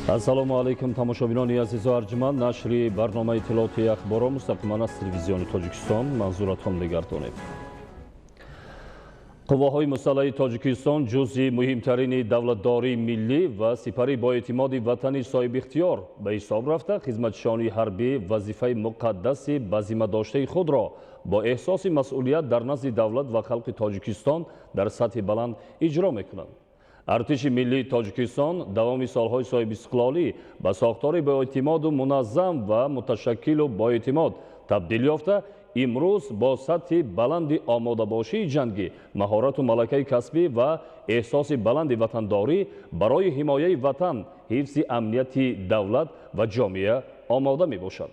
Ассалому алайкум, тамошобинони азизу арҷманд. Нашри барномаи иттилоотии ахборро мустақиман аз телевизиони Тоҷикистон манзуратон мегардонем. Қувваҳои мусаллаҳи Тоҷикистон ҷузъи муҳимтарини давлатдории миллӣ ва сипари боэътимоди ватани соҳибихтиёр ба ҳисоб рафта, хизматчиёни ҳарбӣ вазифаи муқаддаси ба зимма доштаи худро бо эҳсоси масъулият дар назди давлат ва халқи Тоҷикистон дар сатҳи баланд иҷро мекунанд. Артиши миллии Тоҷикистон давоми солҳои соҳибистиқлолӣ ба сохтори боэътимоду муназзам ва муташаккилу боэътимод табдил ёфта, имрӯз бо сатҳи баланди омодабошии ҷангӣ, маҳорату малакаи касбӣ ва эҳсоси баланди ватандорӣ барои ҳимояи ватан, ҳифзи амнияти давлат ва ҷомеа омода мебошад.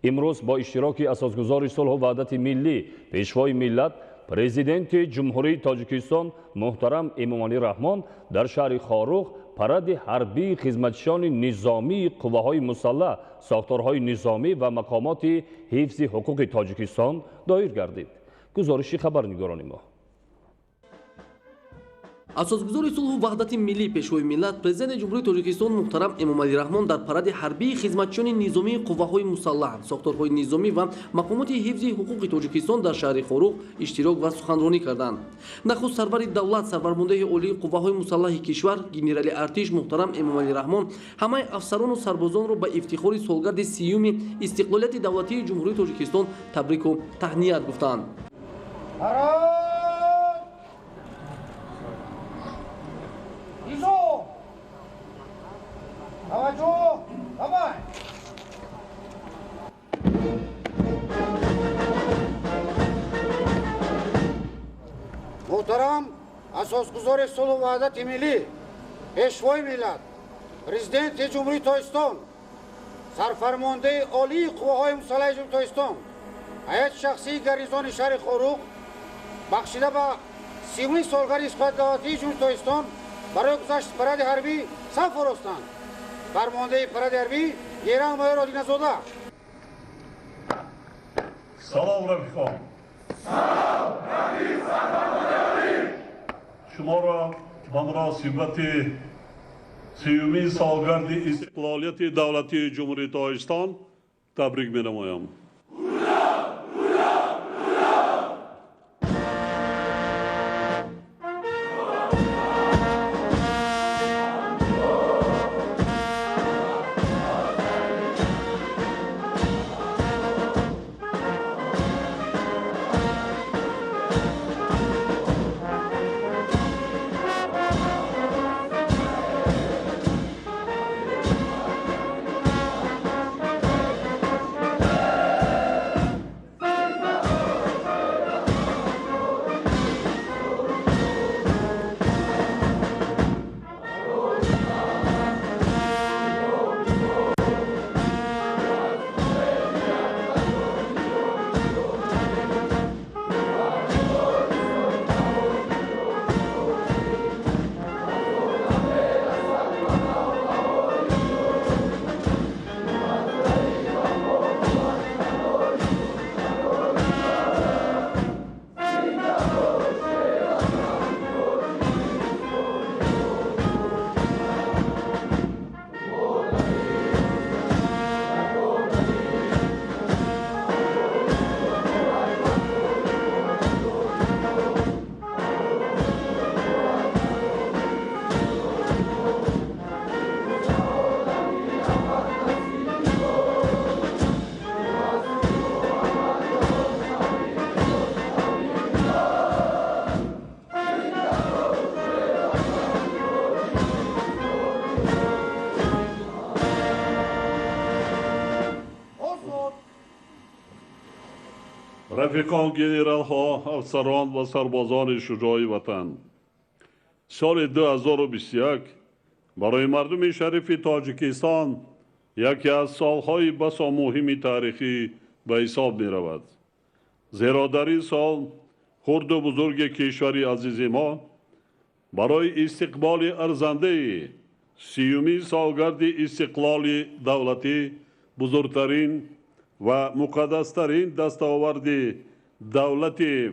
Имрӯз бо иштироки асосгузори сулҳу ваҳдати миллӣ, пешвои миллат, Президенти Ҷумҳурии Тоҷикистон муҳтарам Эмомалӣ Раҳмон дар шаҳри Хоруғ паради ҳарбии хизматчиёни низомии қувваҳои мусаллаҳ, сохторҳои низомӣ ва мақомоти ҳифзи ҳуқуқи Тоҷикистон доир гардид. Гузориши хабарнигорони мо. Асосгузори сулҳу ваҳдати миллӣ, пешвои миллат, Президенти Ҷумҳурии Тоҷикистон муҳтарам Эмомалӣ Раҳмон дар паради ҳарбии хизматчиёни низомии қувваҳои мусаллаҳ, сохторҳои низомӣ ва мақомоти ҳифзи ҳуқуқи Тоҷикистон дар шаҳри Хоруғ иштирок ва суханронӣ карданд. Нахуст сарвари давлат, сарфармондаи олии қувваҳои мусаллаҳи кишвар, генерали артиш муҳтарам Эмомалӣ Раҳмон ҳамаи афсарону сарбозонро ба ифтихори солгарди 30-юми истиқлолияти давлатии Ҷумҳурии Тоҷикистон табрику таҳният гуфтанд. Муҳтарам асосгузори сулҳу ваҳдати миллӣ, пешвои миллат, Президенти Ҷумҳурии Тоҷикистон, сарфармондаи олии қувваҳои мусаллаҳи Ҷумҳурии Тоҷикистон, ҳайати шахсии гарнизони шаҳри Хоруғ бахшида ба 30-умин солгарди истиқлолияти давлатии Ҷумҳурии Тоҷикистон барои гузашти паради ҳарбӣ саф оростанд. Фармондаи паради ҳарбӣ генерал-майор Одиназода. Салом, рафиқон! Салом, рафиқ сарфармондаи! Шуморо ба муносибати 30-умин солгарди истиқлолияти давлатии Ҷумҳурии Тоҷикистон табрик менамоям. Рафиқон, генералҳо, афсарон ва сарбозони шуҷои ватан, соли 2021 барои мардуми шарифи Тоҷикистон яке аз солҳои басо муҳими таърихӣ ба ҳисоб меравад. Зеро дар ин сол хурду бузурги кишвари азизи мо барои истиқболи арзандаи 30-умин солгарди истиқлоли давлатӣ, бузургтарин ва муқаддастарин дастоварди давлати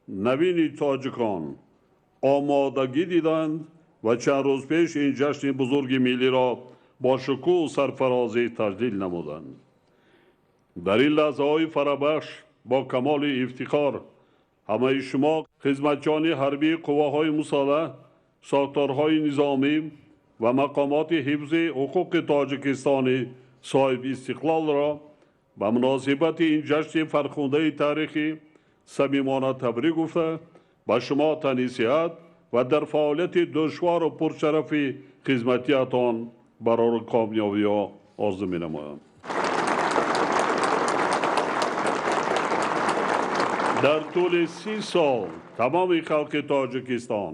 навини тоҷикон омодагӣ диданд ва чанд рӯз пеш ин ҷашни бузурги миллиро Бо шукӯҳу сарфарозӣ таҷлил намуданд. Дар ин лаҳзаҳои фарабахш бо камоли ифтихор ҳамаи шумо хизматчиёни ҳарбии қувваҳои мусаллаҳ, сохторҳои низомӣ ва мақомоти ҳифзи ҳуқуқи Тоҷикистони соҳибистиқлолро ба муносибати ин ҷашни фархундаи таърихӣ самимона табрик гуфта, ба шумо тани сиҳат ва дар фаъолияти душвору пуршарафи хизматиятон барору комёбиҳо орзу менамоям. Дар тӯли 30 сол тамоми халқи Тоҷикистон,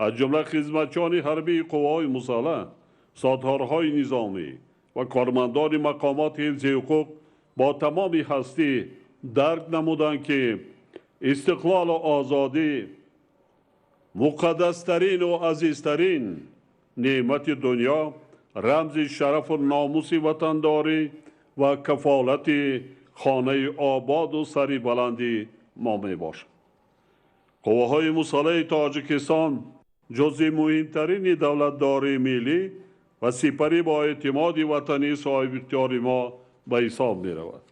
аз ҷумла хизматчиёни ҳарбии қувваҳои мусаллаҳ, сохторҳои низомӣ ва кормандони мақомоти ҳифзи ҳуқуқ бо тамоми ҳастӣ дарк намуданд, ки истиқлолу озодӣ муқаддастарину азизтарин неъмати дунё, рамзи шарафу номуси ватандорӣ ва кафолати хонаи ободу сари баланди мо мебошад. Қувваҳои мусаллаҳи Тоҷикистон ҷузъи муҳимтарини давлатдории миллӣ ва сипари бо эътимоди ватании соҳибихтиёри мо ба ҳисоб меравад.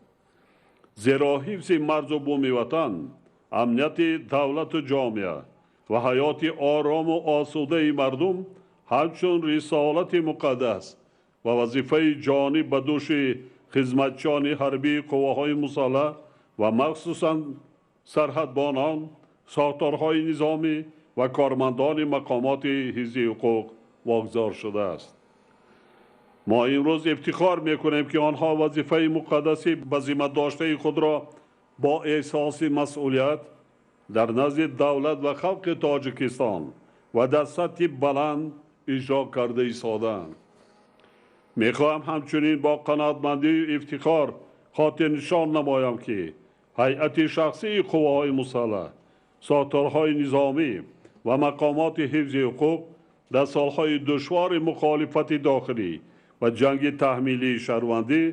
Зеро ҳифзи марзу буми ватан, амнияти давлату ҷомеа ва ҳаёти орому осудаи мардум ҳамчун рисолати муқаддас ва вазифаи ҷонӣ ба дӯши хизматчиёни ҳарбии қувваҳои мусаллаҳ ва махсусан сарҳадбонон, сохторҳои низомӣ ва кормандони мақомоти ҳифзи ҳуқуқ вогузор шудааст. Мо имрӯз ифтихор мекунем, ки онҳо вазифаи муқаддаси ба зимма доштаи худро бо эҳсоси масъулият дар назди давлат ва халқи Тоҷикистон ва дар сатҳи баланд иҷро карда истодаанд. Мехоҳам ҳамчунин бо қаноатмандию ифтихор хотирнишон намоям, ки ҳайати шахсии қувваҳои мусаллаҳ, сохторҳои низомӣ ва мақомоти ҳифзи ҳуқуқ дар солҳои душвори мухолифати дохилӣ ва ҷанги таҳмилии шаҳрвандӣ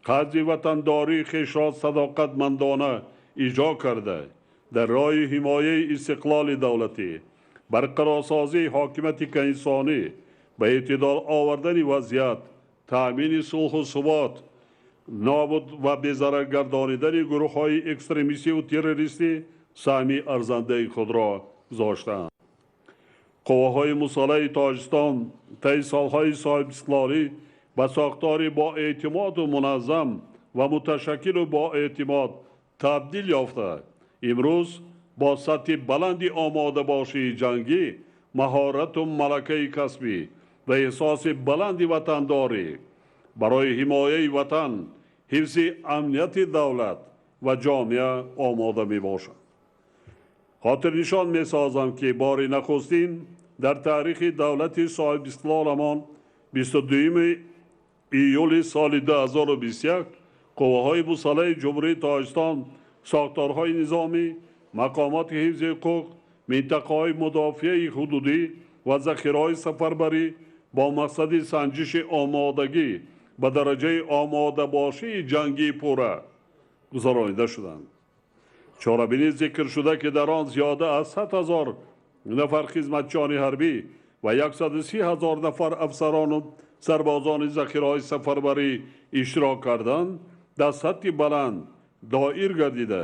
қарзи ватандории хешро садоқатмандона иҷро карда, дар роҳи ҳимояи истиқлоли давлатӣ, барқарорсозии ҳокимияти конститутсионӣ, ба эътидол овардани вазъият, таъмини сулҳу субот, нобуд ва безарар гардонидани гурӯҳҳои экстремистиву террористӣ саҳми арзандаи худро гузоштаанд. Қувваҳои мусаллаҳи Тоҷикистон таи солҳои соҳибистиқлолӣ ба сохтори боэътимоду муназзам ва муташаккилу боэътимод табдил ёфта, имрӯз бо сатҳи баланди омодабошии ҷангӣ, маҳорату малакаи касбӣ ва эҳсоси баланди ватандорӣ барои ҳимояи ватан, ҳифзи амнияти давлат ва ҷомеа омода мебошад. Хотирнишон месозам, ки бори нахустин дар таърихи давлати соҳибистиқлоламон 22 июли соли 2021 қувваҳои мусаллаҳи Ҷумҳурии Тоҷикистон, сохторҳои низомӣ, мақомоти ҳифзи ҳуқуқ, минтақаҳои мудофиаи ҳудудӣ ва захираҳои сафарбарӣ бо мақсади санҷиши омодагӣ ба дараҷаи омодабошии ҷангии пурра гузаронида шуданд. Чорабинӣ зикр шуда, ки дар он зиёда аз 100 000 нафар хизматчиёни ҳарбӣ ва 130 000 нафар афсарону сарбозони захираҳои сафарбарӣ иштирок карданд, дар сатҳи баланд доир гардида,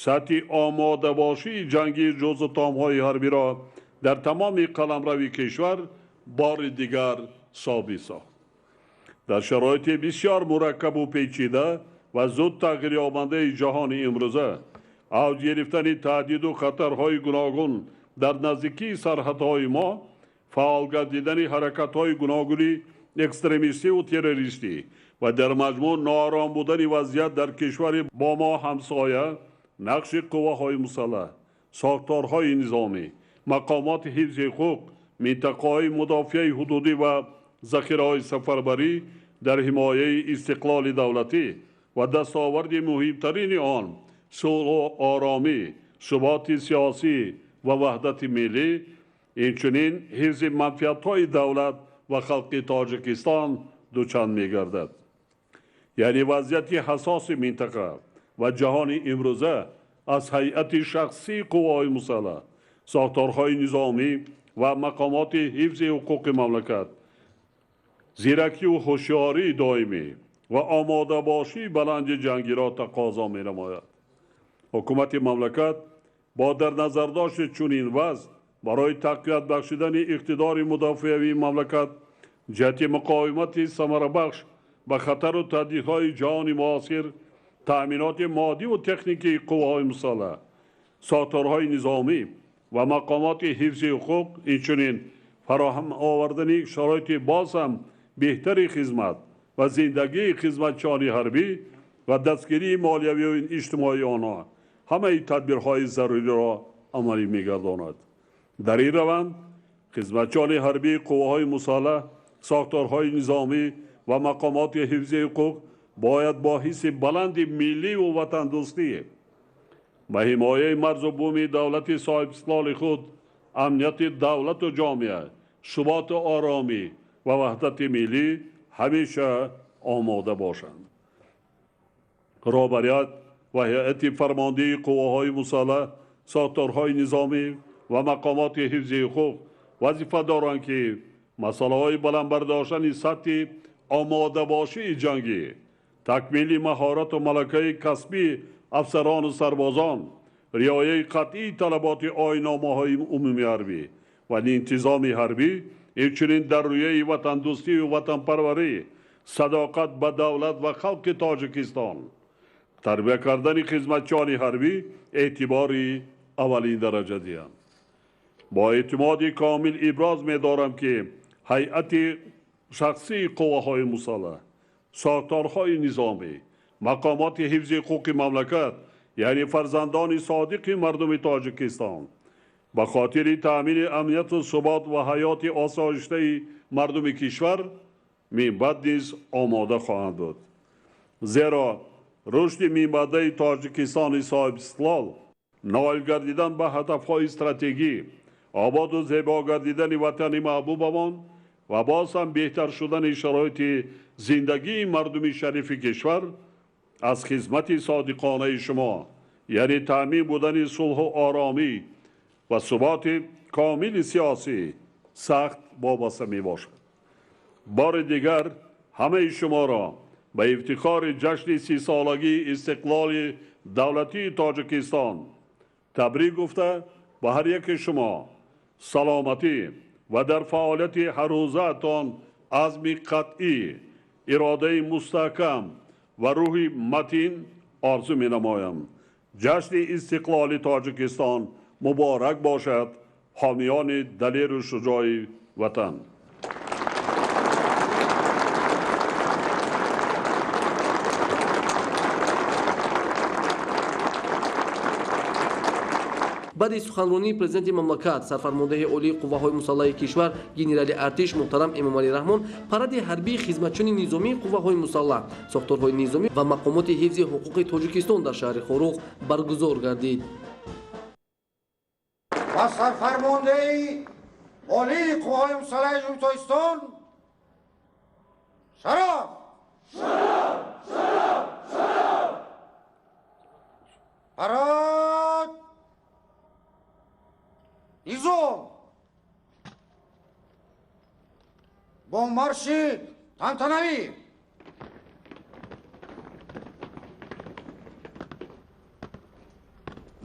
сатҳи омодабошии ҷангии ҷузъу томҳои ҳарбиро дар тамоми қаламрави кишвар бори дигар собит сохт. Дар шароити бисёр мураккабу печида ва зуд тағйирёбандаи ҷаҳони имрӯза, авҷ гирифтани таҳдиду хатарҳои гуногун дар наздикии сарҳадҳои мо, фаъол гардидани ҳаракатҳои гуногуни экстремистиву террористӣ ва дар маҷмӯъ ноором будани вазъият дар кишвари бо мо ҳамсоя, нақши қувваҳои мусаллаҳ, сохторҳои низомӣ, мақомоти ҳифзи ҳуқуқ, минтақаҳои мудофиаи ҳудудӣ ва захираҳои сафарбарӣ дар ҳимояи истиқлоли давлатӣ ва дастоварди муҳимтарини он сулҳу оромӣ, суботи сиёсӣ ва ваҳдати миллӣ, инчунин ҳифзи манфиатҳои давлат ва халқи Тоҷикистон дучанд мегардад. Яъне вазъияти ҳассоси минтақа ва ҷаҳони имрӯза аз ҳайати шахсии қувваҳои мусаллаҳ, сохторҳои низомӣ ва мақомоти ҳифзи ҳуқуқи мамлакат Зиракию ҳушёрии доимӣ ва омодабошии баланди ҷангиро тақозо менамояд. Ҳукумати мамлакат бо дар назардошти чунин вазъ барои тақвият бахшидани иқтидори мудофиавии мамлакат ҷиҳати муқовимати самарабахш ба хатару таҳдидҳои ҷаҳони муосир, таъминоти моддиву техникии қувваҳои мусаллаҳ, сохторҳои низомӣ ва мақомоти ҳифзи ҳуқуқ, инчунин фароҳам овардани шароити боз ҳам беҳтари хизмат ва зиндагии хизматчиёни ҳарбӣ ва дастгирии молиявию иҷтимоии онҳо ҳамаи тадбирҳои заруриро амалӣ мегардонад. Дар ин раванд хизматчиёни ҳарбии қувваҳои мусаллаҳ, сохторҳои низомӣ ва мақомоти ҳифзи ҳуқуқ бояд бо ҳисси баланди милливу ватандӯстӣ ба ҳимояи марзу буми давлати соҳибистиқлоли худ, амнияти давлату ҷомеа, суботу оромӣ ва ваҳдати миллӣ ҳамеша омода бошанд. Роҳбарият ва ҳайати фармондеҳии қувваҳои мусаллаҳ, сохторҳои низомӣ ва мақомоти ҳифзи ҳуқуқ вазифа доранд, ки масъалаҳои баланд бардоштани сатҳи омодабошии ҷангӣ, такмили маҳорату малакаи касбии афсарону сарбозон, риояи қатъии талаботи оинномаҳои умумии ҳарбӣ ва интизоми ҳарбӣ, инчунин дар рӯяи ватандӯстию ватанпарварӣ, садоқат ба давлат ва халқи Тоҷикистон, тарбия кардани хизматчиёни ҳарбӣ эътибори аввалин дараҷа диҳанд. Бо эътимоди комил иброз медорам, ки ҳайати шахсии қувваҳои мусаллаҳ, сохторҳои низомӣ, мақомоти ҳифзи ҳуқуқи мамлакат, яъне фарзандони содиқи мардуми Тоҷикистон, ба хотири таъмини амнияту субот ва ҳаёти осоиштаи мардуми кишвар минбаъд низ омода хоҳанд буд. Зеро рушди минбаъдаи Тоҷикистони соҳибистиқлол, ноил гардидан ба ҳадафҳои стратегӣ, ободу зебо гардидани ватани маҳбубамон ва боз ҳам беҳтар шудани шароити зиндагии мардуми шарифи кишвар аз хизмати содиқонаи шумо, яъне таъмин будани сулҳу оромӣ ва суботи комили сиёсӣ сахт вобаста мебошад. Бори дигар ҳамаи шуморо ба ифтихори ҷашни 30-солагии истиқлоли давлатии Тоҷикистон табрик гуфта, ба ҳар яки шумо саломатӣ ва дар фаъолияти ҳаррӯзаатон азми қатъӣ, иродаи мустаҳкам ва рӯҳи матин орзу менамоям. Ҷашни истиқлоли Тоҷикистон муборак бошад, ҳомиёни далеру шуҷои ватан. Баъди суханронии президенти мамлакат, сарфармондаҳи олии қувваҳои мусаллаҳи кишвар генерали артиш муҳтарам Эмомалӣ Раҳмон паради ҳарбии хизматчиёни низомии қувваҳои мусаллаҳ, сохторҳои низомӣ ва мақомоти ҳифзи ҳуқуқи Тоҷикистон дар шаҳри Хоруғ баргузор гардид. Ва сарфармондаи олии қувваҳои мусаллаҳи Ҷумҳурии Тоҷикистон шараф! Шараф! Шараф! Шараф! Парад! Низом! Бо марши тантанавӣ!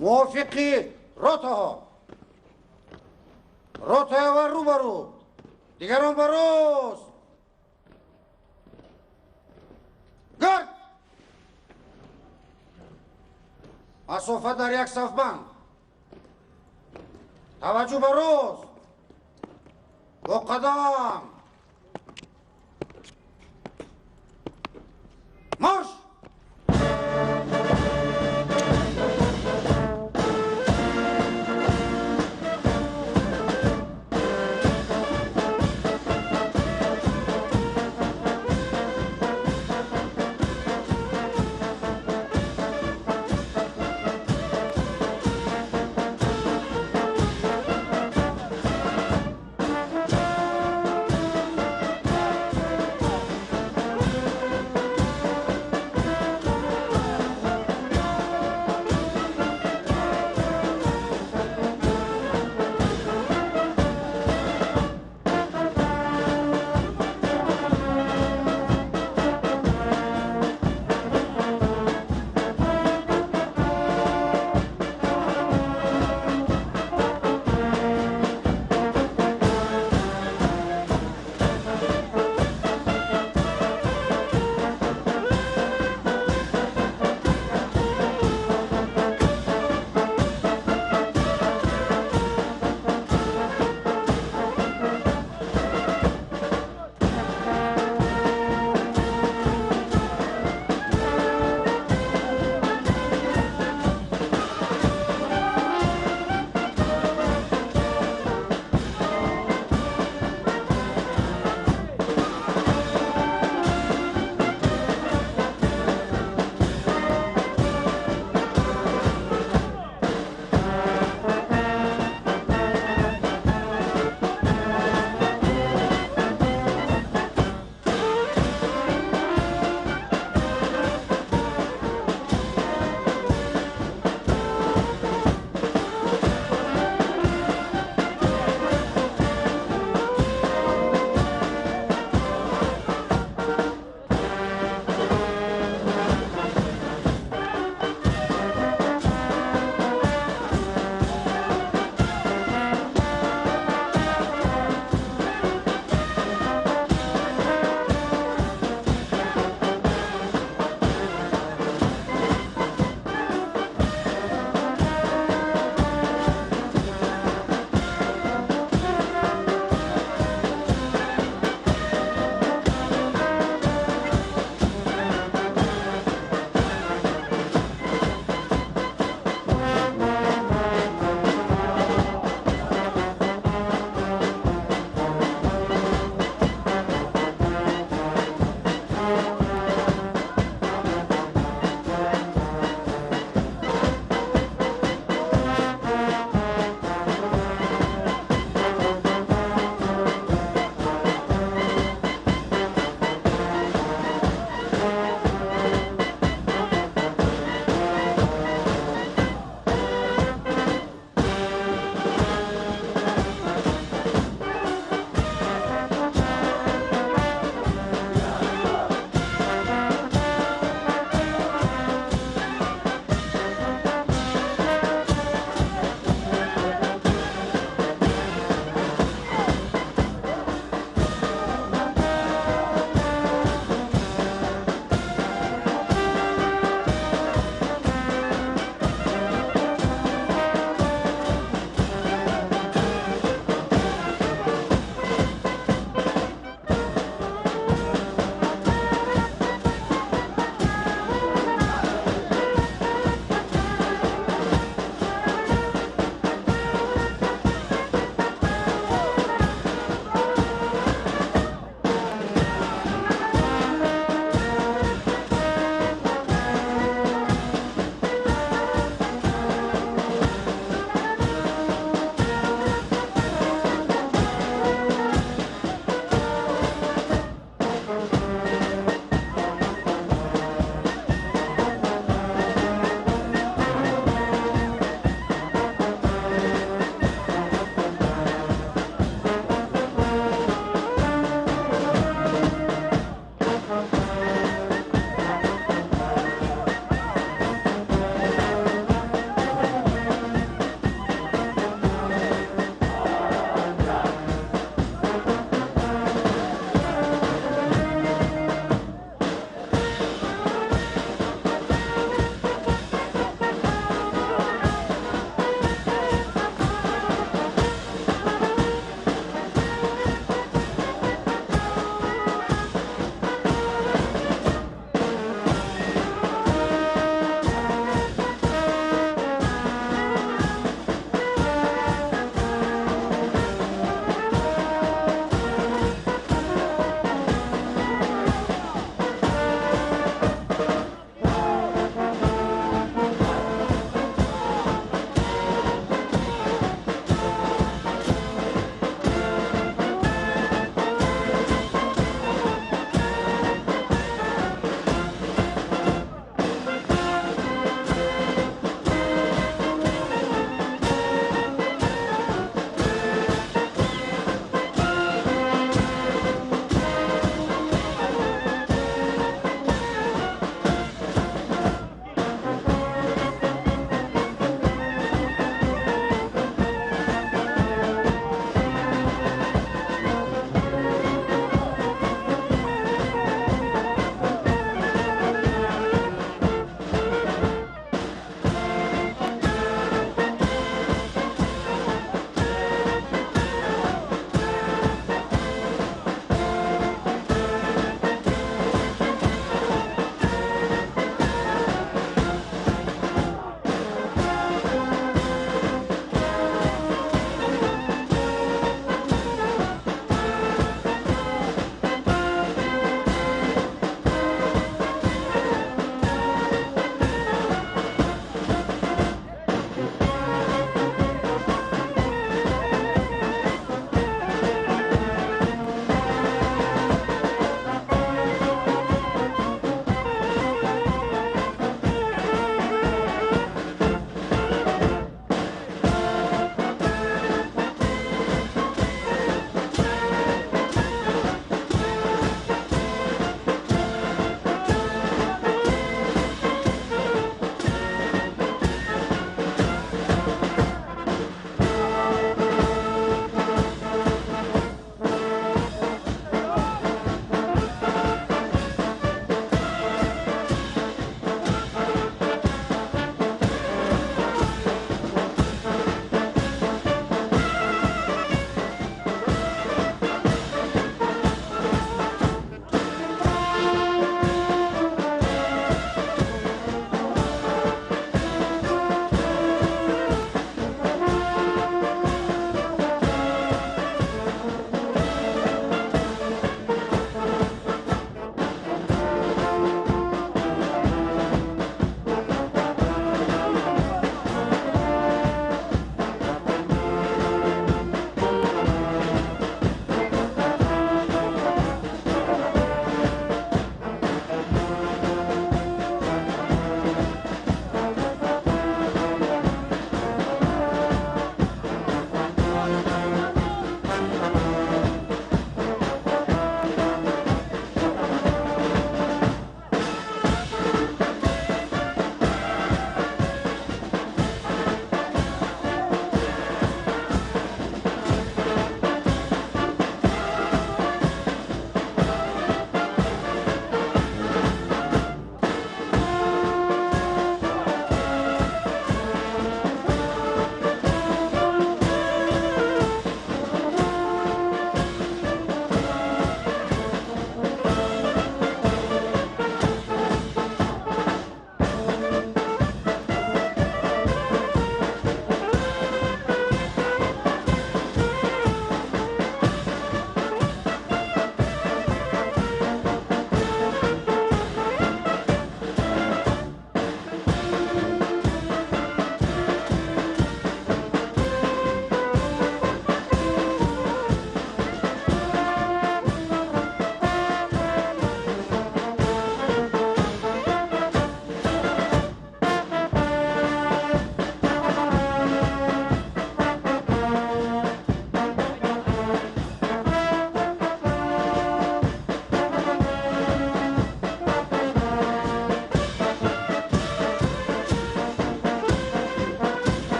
Мувофиқи ротаҳо, ротаи аввал рӯ ба рӯ, дигарон ба рост. Гард! Масофа дар як сафбанд. Таваҷҷӯҳ ба рост. Бо қадам. Марш!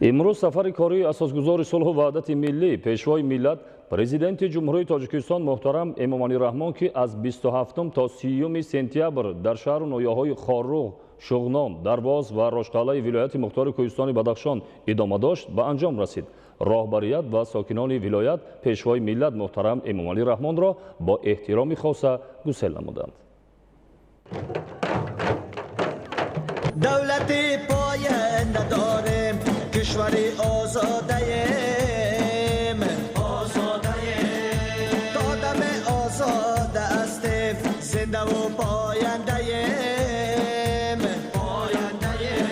Имрӯз сафари кории асосгузори сулҳу ваҳдати миллӣ, пешвои миллат, президенти Ҷумҳурии Тоҷикистон муҳтарам Эмомалӣ Раҳмон, ки аз 27 то 30 сентябр дар шаҳру ноҳияҳои Хоруғ, Шуғнон, Дарвоз ва Рошқалаи вилояти мухтори Кӯҳистони Бадахшон идома дошт, ба анҷом расид. Роҳбарият ва сокинони вилоят пешвои миллат муҳтарам Эмомалӣ Раҳмонро бо эҳтироми хоса гусел намуданд. Давлати поянда дорем, кишвари озодаем, озодаем, то дам озода ҳастем, зиндаву пояндаем, пояндаем,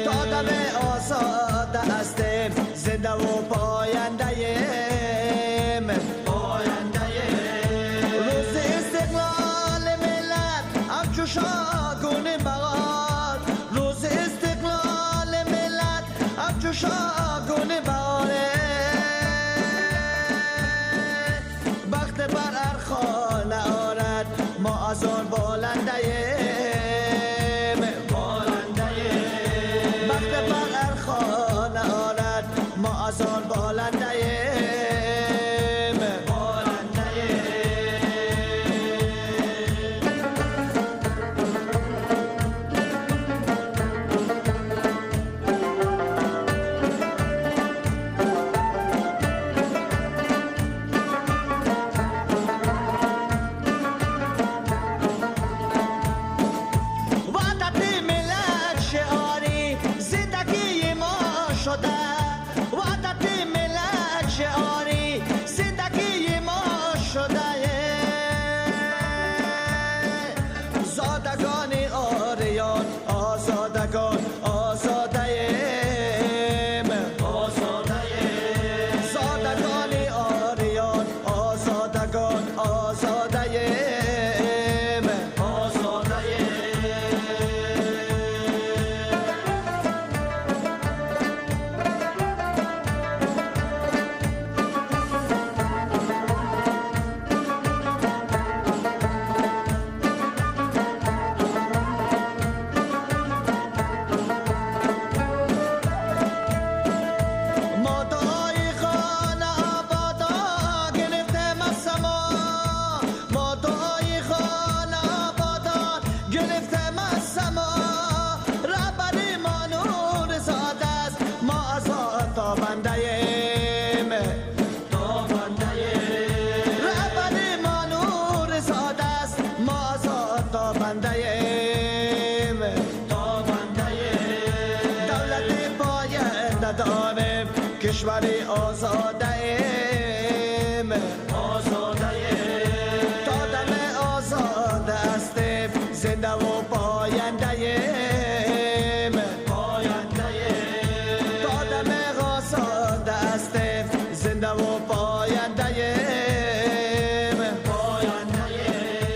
то дам озода ҳастем, зиндаву пояндаем, пояндаем. Рӯзи истиқлоли миллат ҳамчу шогуни баҳор, рӯзи истиқлоли миллат ҳамчу шогуни баҳор, бахт бар ҳар хона орад, мо аз он боландаем, боландаем, бахт бар ҳар хона орад, мо аз он боландаем, боландаем. Ваҳдати миллат шиори зиндагии мо шуда, ваҳдати миллат шиори зиндагии мо шуда. Зодагони ориён, озодагон, озодаем, озодаем, зодагони ориён, озодагон, озодаем, озодаем. Мо дуои хона ободо гирифтем аз само, мо дуои хона ободо гирифтем аз само. Раҳбари мо нури зода аст, мо аз он тобандаем, тобандаем. Раҳбари мо нури зода аст, мо аз он тобандаем, тобандаем. Давлати поянда дорем, кишвари озодаем, озодаем, то дам озода ҳастем, зиндаву пояндаем, пояндаем, то дам озода ҳастем, зиндаву пояндаем, пояндаем,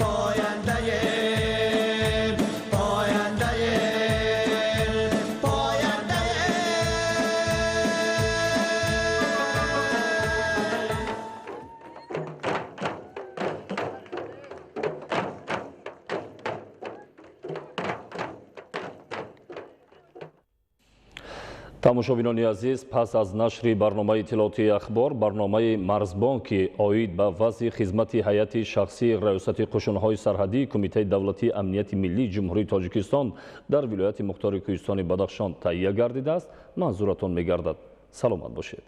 пояндаем, пояндаем, пояндаем. Тамошобинони азиз, пас аз нашри барномаи иттилоотии ахбор, барномаи Марзбон, ки оид ба вазъи хизмати ҳайати шахсии Раёсати қушунҳои сарҳадии Кумитаи давлатии амнияти миллии Ҷумҳурии Тоҷикистон дар вилояти мухтори Кӯҳистони Бадахшон таҳия гардидааст, манзуратон мегардад. Саломат бошед.